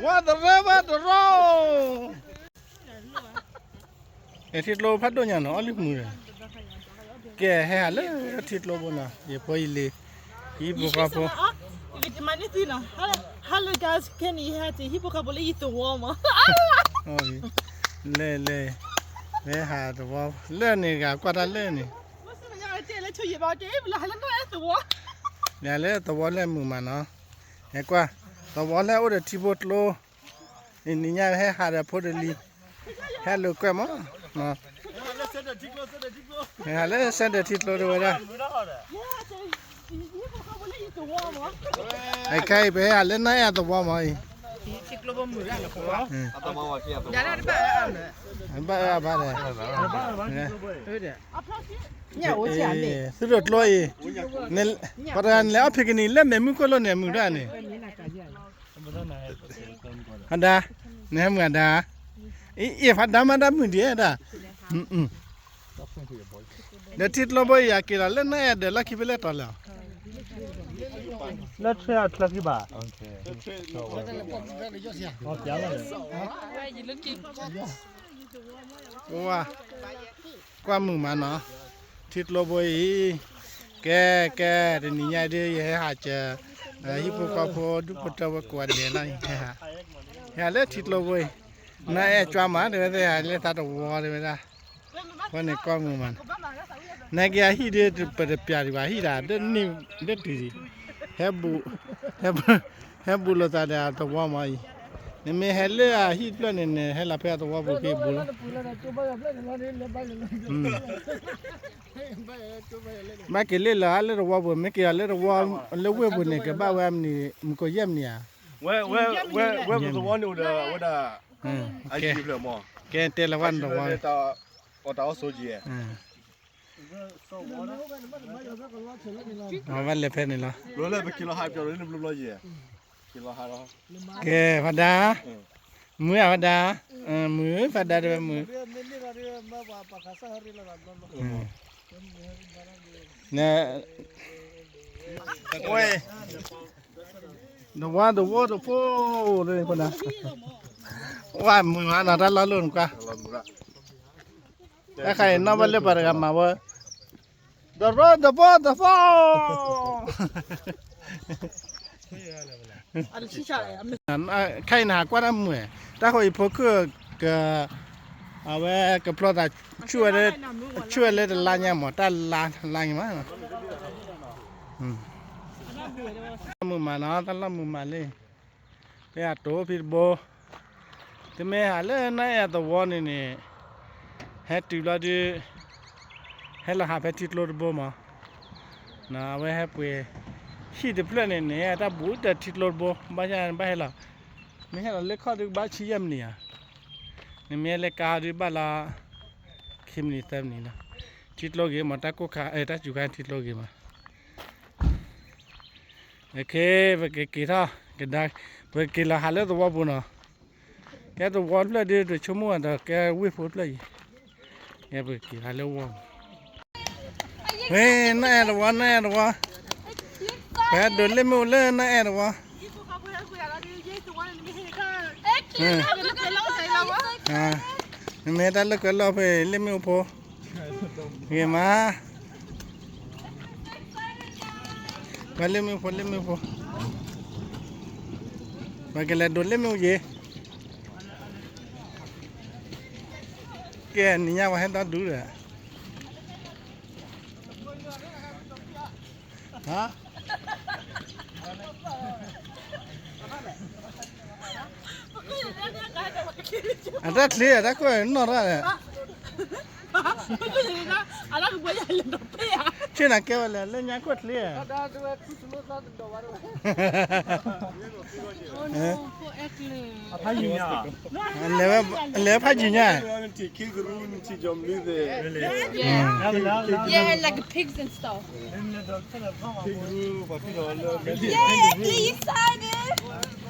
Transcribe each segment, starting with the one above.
What the river the road. အဲ ထံကျိဖးဒိၣ်ညါနီၤ အီၣ်လံမုာ်ဒီး ကဲ ဟဲဟးလၢထံကျိဘိနီၤ ယဖိယလံၤ ယဟံၣ်ဖိဃီဖိ Hello guys, ခဲအံၤယဟဲတုၤဟံၣ်ဖိဃီဖိလၢယသဝီမး လဲၤလဲၤ ဟဲဟးသဝီ လၢန့ၣ်ဂၤကွၢ်တၢ်လၢန့ၣ် လဲၤလၢသဝီလၢမုာ်မးနီၤ ဟဲကွၢ် သဝီလၢအိၣ်ဒီးထံဖိကျိ နံၤညါဟဲဟးဒီးဖိဒီးလံၤ ဟဲလိာ်ကွဲမး ဟဲဟးလၢစဲဒီးထံကျိတဲဝဲဒၣ် အခဲအံၤ ပဟဲဟးလၢနအဲၣ်သဝီမးအံၤ ဘၣ်အၢဘၣ်ဒီး သုးဒိၣ်ကျိအံၤ ပှၤတဂၤနလဲၤအီၣ်ဖံးကနံၤလၢမဲာ်မုၢ်ခိၣ်လိၣ်န့ၣ် မုာ်ဒၣ်န့ၣ် ဖးဒါ, နဟဲမုာ်အဒါ, အ့ ဖးဒါမးတၢ်မုာ်ဒံးဒၣ်, ဒီးထံကျိဘိအံၤ အက့ၤလီၤလၢနအဲၣ်ဒီးလီၢ်ခံဖဲလဲၣ်တီၤလဲၣ်, လၢထွဲအချၢခံဘၣ်, ကွၢ်မုာ်မးနီၤ, ထံကျိဘိအံၤ, ကဲ ကဲ တနံၤညါဒ် ယဟဲဟးစၢၤ ဟံၣ်ဖိဃီဖိ ဒူၣ်ဖိထၢဖိကိးဂၤဒဲးလီၤ, ဟဲဟး ဟဲဟးလၢထံကျိဘိအံၤ, နအဲၣ်ကွၢ်မး တဲဝဲ ဟဲလၢသးတဝီတဲဝဲဒၣ်, အဃိန့ၣ်ကွၢ်မုာ်မးနီၤ, နက့ၤအဟံၣ်ဒ် ပတပျးဒံးဘၣ် ဟံၣ်ဒၣ် ဒ်တုၤဒံး, ဟဲ ဟဲဘူးလိာ်သးဒီးအသဝီမးအံၤ, နမ့ၢ်ဟဲလၢအဟံၣ်တဖျၢၣ်န့ၣ် နဟဲလီၤဖဲအသဝီပူၤဖဲအဘူးလီၤ, ဘၣ်က့ၤလၢလၢ်လၢတဝီပူၤ မ့ၢ်က့ၤအီၤလၢတဝီ လၢဝ့ၢ်ပူၤန့ၣ် ကဘၣ်ဝဲမနုၤ မုၢ်ကိးယဲၢ်မံၤဧါ, ဝဲ ဝဲ ဝဲပူၤသဝီန့ၣ်အိၣ်ဒီးဝဲဒၣ် ကဲ တဲလၢဝဲတဝီ, အီၣ်တၢ်အီၣ်ဆိက့ၤ အဝဲလဲၤဖဲန့ၣ်လီၤ, ကဲ ဖါဒါ, မုာ်ဧါဖါဒါ, မုာ် ဖါဒါတဲဝဲမုာ်, ဝဲ တဝါတဝီတဖိ, ဝဲမုာ်မးနီၤ တၢ်လီၢ်လၢနကွၢ်, တၢ်ခါအံၤနီၢ်ဘၣ်လၢပှၤတဂၤမၤဝဲ, တရီတဘီတသီ, ခဲအံၤနဟးကွၢ်တၢ်မုာ်, တၢ်ဃိယဖိခုၣ်က, အဝဲကဖျီသး, ဆူၣ်ဝဲလၢတလါညါမး တၢ်လါလါညါမး, တၢ်မုာ်မးနီၤ တၢ်လီၢ်မုာ်မးလံ, ဖဲအတိဖံတဘိ, တမ့ၢ်ဟးလၢနအဲၣ်အသဝီန့ၣ်န့ၣ်, ဟဲတုၤလီၤဒုး, ဟဲလီၤဟးဖဲထံကျိတဘိမး, အဝဲဟဲပှ့ၤ, ဟံၣ်တဖျၢၣ်န့ၣ်န့ၣ် တၢ်ဘူးတထံကျိတဘိ ဘၣ်ဆၣ်ဘၣ်ဟဲလီၤ, မ့ၢ်ဟဲလီၤလၢခီၣ်ဒုးဘၣ်ဆံယဲၢ်မံးနံးဧါ, နမ့ၢ်ဟဲလၢကါဒုးဘၣ်လီၤ, ခံမံးနံးသၢမံးနံးလီၤ, ထံကျိဂ့ၤမး တၢ်ကိၢ်ခါ တၢ်စူၤခါထံကျိဂ့ၤမး ခဲ ပကက့ၤထီၣ်ကဒါ, ပကက့ၤလီၤဟးလၢသဝီပူၤနီၤ, ကဲသဝီတဖျၢၣ်ဒ်တဆိကမိၣ်အသိး ကဲဝ့ၢ်ဖိတဖျၢၣ်အံၤ, ကဲပကက့ၤလီၤလၢဝီပူၤ, ဝဲ နအဲၣ်သဝီ နအဲၣ်သဝီ, ပဟဲဒိးလ့ၣ်မ့ၣ်အူလၢနအဲၣ်သဝီ, နမ့ၢ်တၢ်လၢကွဲးလီၢ်ဖဲလ့ၣ်မ့ၣ်အူဖိ, ဂ့ၤမး ပှၤလ့ၣ်မ့ၣ်ဖိ လ့ၣ်မ့ၣ်ဖိ, ပှၤကလဲၤဒိးလ့ၣ်မ့ၣ်အူယ့ၤ, ကဲနံၤညါပှၤဟဲဒီဒူၣ်ဒီး, အတၢ်ချ့အတၢ်ကွၢ်နီၢ်တၢ်, ဆ့ၣ်နၤကဲဝဲလဲၣ် လၢညါကွၢ်ချ့ဧါ, လဲၤဝဲဖးယံၤညါ,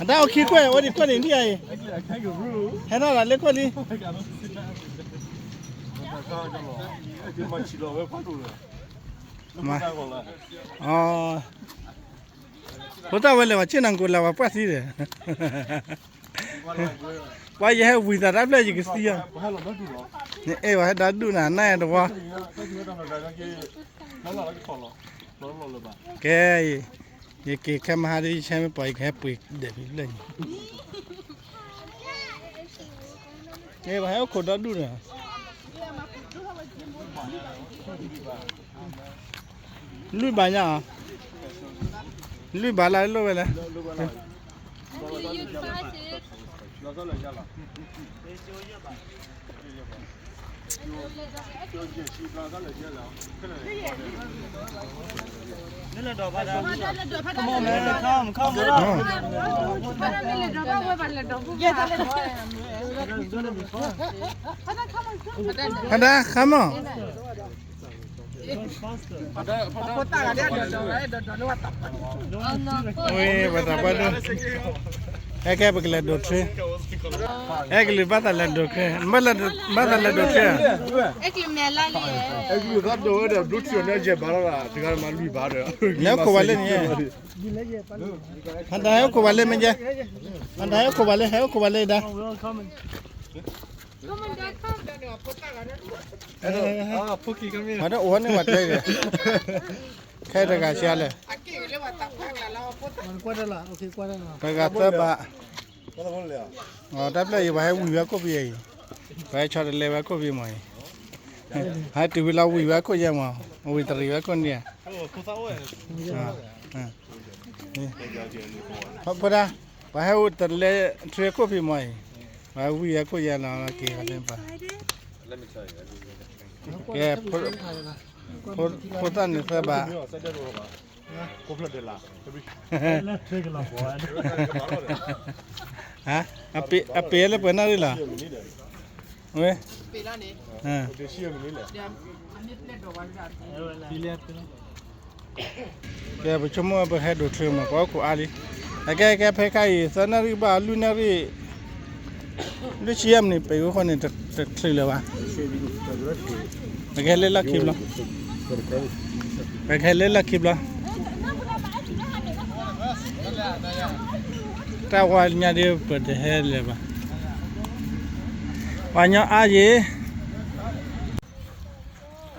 အတၢ်အိၣ်ခံကွဲး အိၣ်ဒံးကွဲးန့ၣ်ဒ်အံၤ, ဟဲထီၣ်လီၤလၢကွဲးလံ, မၤ, အ, ဖိသၣ်ဝဲလဲၤဝဲဆ့ၣ်နီၤကိးလၢပှၤပှၢ်သံဒီး, ပှၤယဟဲဝံသးတၢ်ဖျၢၣ်ယကသံအီၤ, နအဲၣ်ဝဲဟဲဒၣ်ဒူၣ်နၤ နအဲၣ်တဝီ, ကဲ, ယက့ၤခဲမဟါဒ်ယဆဲမ့ၢ်ပှၤ ယကဟဲပှ့ၤဒဲးဖံဖျၢၣ်န့ၣ်, အဲ ပှၤဟဲအိၣ်ခိးဒီဒူၣ်ဒီး လွံၢ်ဘးညါအီၤ, လွံၢ်ဘးလၢလိၣ်ဝဲလဲၣ်, ဟဲဒါခါမီၢ် ဝဲ ပတၢ်ပှၢ်ဒိၣ်, ဟဲကဲပကလဲၤဒိးထြ့, ဟဲကလုာ်ဘၣ်သးလဲၤဒိးထြ့, ဘၣ်သးလဲၤဒိးထြ့ဧါ, လဲၤအိၣ်ခိးဝဲလၢန့ၣ်, ဟဲဒါဟဲအိၣ်ခိးဝဲလၢမ့ၢ်ကဲ, ဟဲဒါဟဲအိၣ်ခိးဝဲလၢ ဟဲအိၣ်ခိးဝဲလၢဒါ မၤဒၣ်အိၣ်န့ၢ်ဝဲတဲဂ့ၤ, ခဲတဂၤဆံးလဲၣ်, တဂၤသၢဘး, တၢ်ဖျၢၣ်အံၤ ပှၤဟဲဝံၤဝဲခိၣ်ဖံအံၤ, ပှၤဟဲဆီတလဲဝဲခိၣ်ဖံမးအံၤ, ဟဲတုၤဝံၤလီၤဝံၤဝဲခိၣ်ယဲၢ်မး, ဝံၤတရံးဝဲခိၣ်န့ၣ်ဧါ ဖိဒၣ်, ပှၤဟဲအိၣ်တလဲထြ့ခိၣ်ဖံမးအံၤ, ပှၤဝံၤဟဲခိၣ်ယဲၢ်လီၤက့ၤလၢပှၤ, ကဲ, ဖိသၣ်န့ၣ်သၢဘး, ဟါ, အပ့ၤလၢပှဲၤနၣ်ရံၣ်လီၤ, ဝဲ ကဲ ပဆိကမိၣ်ဝဲပဟဲဒိးထြ့မး ပှၤအိၣ်ခိးအါလံ, အကဲကဲဖဲခါအံၤ သၢနၣ်ရံၣ်ဘၣ်လွံၢ်နၣ်ရံၣ်, လွံၢ်ဆံယဲၢ်မံးနံး ပှၤအိၣ်ခိးန့ၣ် တချုးလၢၤဘၣ်, ပကဟဲလၢလီၢ်ခံဘျီ, ပကဟဲလၢလီၢ်ခံဘျီ, တၢ်ဝါညါဒ်ပတဟဲလၢၤဘၣ်, ပှၤညီအါယံၤ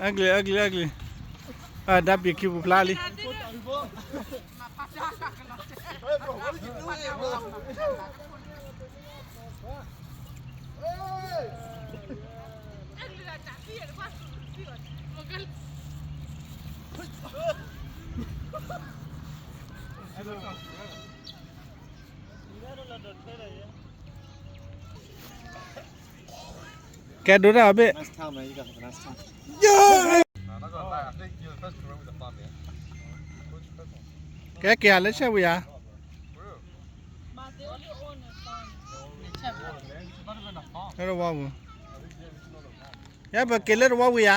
Ugly, ugly, ugly. ဒါပံာ်ခံပူၤဖျါလံ. ကဲဒိတၢ်အဘ့ၣ်, ကဲက့ၤလၢဆဲးဝံၤဧါ, လၢတဝီပူၤ, ယဲပက့ၤလၢတဝီဝံၤဧါ.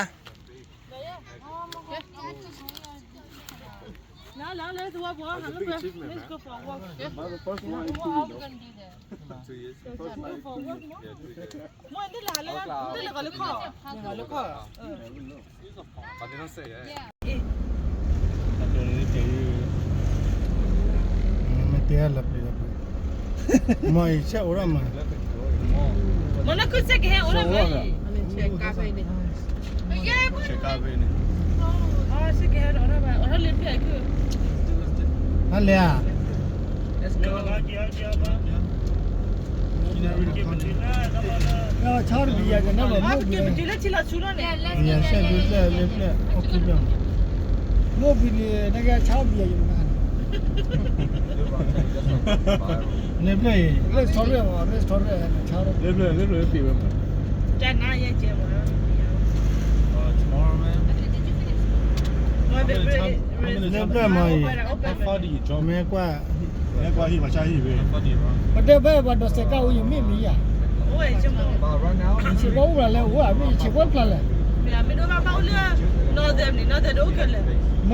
မ့ၢ်တဲလၢပျံၤလၢပျံၤ, မ့ၢ်အံၤဆဲးအိၣ်ဒၣ်မး, မ့ၢ်လၢခုစဲးကဟဲအိၣ်ဒၣ်မး, ဆဲးကါဖဲန့ၣ်, ဟါလဲၤဧါ, ဆါတဘံယၤကနဲၣ်လီၤ, မ့ၢ်ဘံန့ၣ်, ယၤဆဲးဘံဖျဲၣ်လၢဖျဲၣ်အိၣ်ခံဘျီ, မ့ၢ်ဘံန့ၣ် နကဆါတဘံယၤယမနၤန့ၣ် လၢဖျၢၣ်အံၤ, လၢဖျၢၣ်, လၢဖျၢၣ်, လၢဖျၢၣ်, လၢဖျၢၣ်မ့ၢ်အံၤ, မ့ၢ်ကွၢ်, ပတဲဖဲပှၤဒီးစဲးကါအိၣ်ယမ့ၢ်မံၤယၤ, ယဆံးဘီအိၣ်ဖျါလဲၣ်, အိၣ်ဧါ, မ့ၢ်ယဆံးဘီဖျါလဲၣ်, မ့ၢ်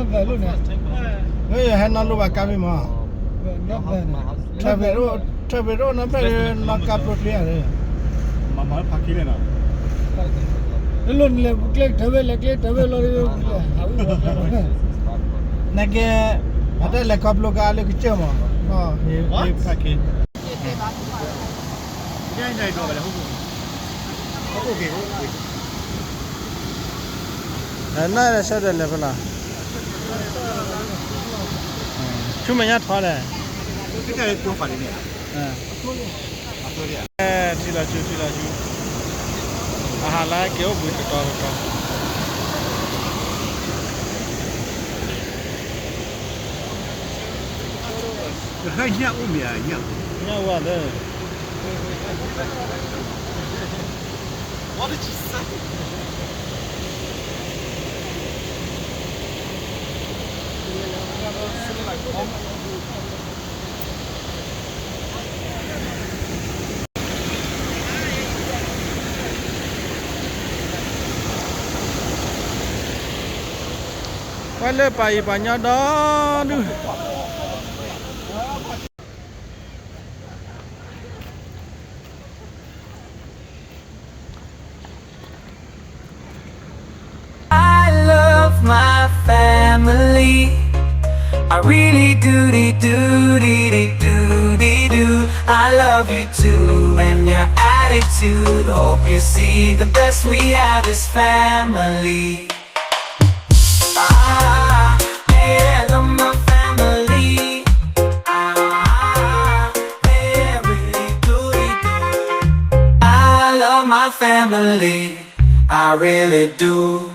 သးလိၣ်န့ၣ်, မ့ၢ်ယဟဲနီၢ်လိၣ်ဘၣ်ကါမ့ၢ်မး, ထၢဖဲးတအိၣ်နီၢ်ဖျၢၣ်လၢနီၢ်ကါပျိချ့ဧါ, မၤမၤဖးခံလဲၣ်နီၤ, တလိၣ်နလဲၤပူၤကျဲကထၢဝဲ လဲၤကျဲကထၢဝဲလီၤ, နကဲ, အတၢ်လဲၤခီဖျိကါလၢကစၢၢ်မး, ဟ့ၣ်ခါခ့, နဆၢဒၢးလဲၤဖဲလဲၣ်, ဆူမဲာ်ညါထီၣ်လဲၣ်, ထံလီၤဆူ ထံလီၤဆူ, အဟးလၢက့ၤအိၣ်ဘှံးတတီၤတတီၤ, တခါညၣ်အိၣ်မ့ၢ်ဧါ, ညၣ်အိၣ်ဝဲလၢ ပှၤလၢပာ်အံၤပာ်ညီဒီဒူၣ် I love my family. I really do, de do, de de do, de do. I love you too, and your attitude. Hope you see the best we have is family. Ah, I love my family. Ah, I really do, de do. I love my family. I really do.